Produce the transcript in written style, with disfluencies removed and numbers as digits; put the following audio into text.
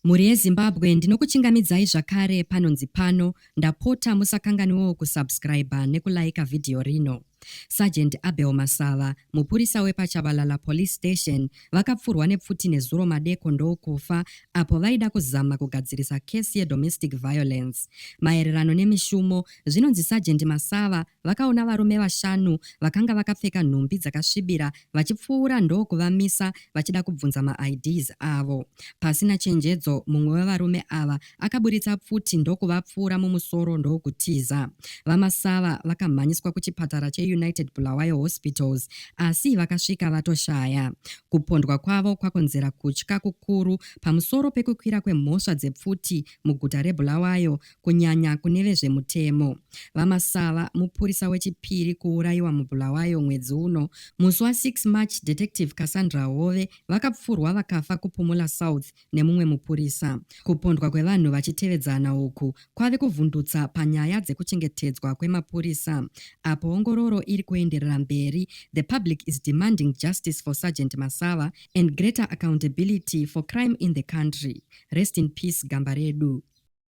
Mhuri yeZimbabwe ndinokuchingamidzai zvakare panonzi pano, ndapota musakanganiwewo kusubscriber nekulaika vhidhiyo rino. Sergeant Abel Masava, mupurisa wepaChabalala Police Station, vakapfurwa nepfuti nezuro madeko ndokufa apo vaida kuzama kugadzirisa kesi yedomestic violence. Maererano nemishumo, zvinonzi Sergeant Masava vakaona varume vashanu vakanga vakapfeka nhumbi dzakasvibira vachipfuura ndokuvamisa vachida kubvunza maIDs avo. Pasina chenjedzo, mumwe wevarume ava akaburitsa pfuti ndokuvapfuura mumusoro ndokutiza. VaMasava vakamhanyiswa kuchipatara cheUnited Bulawayo Hospitals asi vakasvika vatoshaya. Kupondwa kwavo kwakonzera kutya kukuru pamusoro pekukwira kwemhosva dzepfuti muguta reBulawayo kunyanya kune vezvemutemo. VaMasava mupurisa wechipiri kuurayiwa muBulawayo mwedzi uno. Musi wa6 March, Detective Cassandra Hove vakapfurwa vakafa kuPumula South nemumwe mupurisa. Kupondwa kwevanhu vachitevedzana uku kwave kuvhundutsa panyaya dzekuchengetedzwa kwemapurisa. Apo ongororo iri kuenderera mberi, the public is demanding justice for Sergeant Masava and greater accountability for crime in the country. Rest in peace gamba redu.